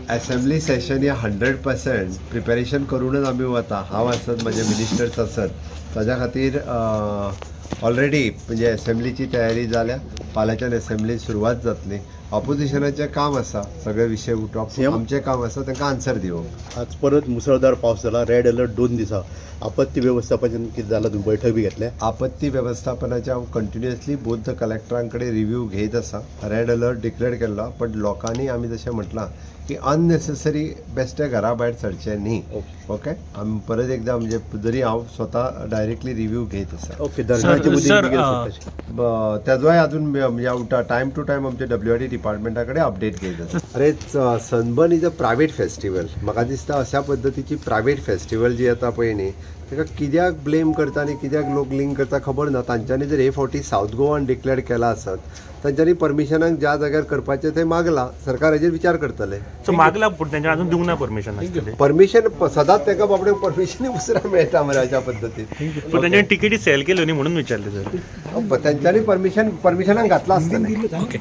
Assembly Seshan हे 100% preparation करूनच आमी वता. हांव आसत, म्हजे मिनिस्टर्स आसत, ताज्या खातीर ऑलरेडी म्हणजे असेंब्लीची तयारी जाल्या. फाल्यांच्यान असेंब्ली सुरवात जातली. ऑपोजिशनाचें काम आसा सगळे विशय उठोवप, आमचें काम आसा तांकां आन्सर दिवप. आज परत मुसळधार पावस जाला, रेड अलर्ट 2 दिसां. आपत्ती वेवस्थापनान कितें जालां, तुम्ही बैठक बी घेतल्या? आपत्ती वेवस्थापनाच्या हांव कंटिन्युअसली बोथ कलेक्टरां कडेन रिव्यू घेत आसा. रेड अलर्ट डिक्लेअर केल्लो, पण लोकांनी आमी जशें म्हटलां की अननेसेसरी बेश्टे घरा भायर सरचें न्ही. ओके, आमी परत एकदा म्हणजे जरी हांव स्वता डायरेक्टली रिव्यू घेत आसा. ओके, तेजोय अजून म्हणजे टायम टू टायम आमच्या WRD डिपार्टमेंटा कडेन अपडेट घेत आसा. अरे, sunburn is a private festival. म्हाका दिसता अशा पद्दतीची प्रायवेट फेस्टिवल जी येता पळय न्ही, ताका कित्याक ब्लेम करता आनी कित्याक लोक लिंक करता खबर ना. तांच्यांनी जर हे फावटी सावथ गोवान डिक्लेअर केला आसत, तांच्यांनी परमिशनाक ज्या जाग्यार करपाचें थंय मागलां. सरकार हेजेर विचार करतले. सो मागला पूण तांच्या अजून दिवंक ना परमिशन. परमिशन सदांच ताका बाबडे परमिशन उसरां मेळटा मरे अशा पद्दतीन. पूण तांच्यांनी तिकेटी सेल केल्यो न्ही म्हणून विचारलें सर. तांच्यांनी परमिशनाक घातलां आसतलें.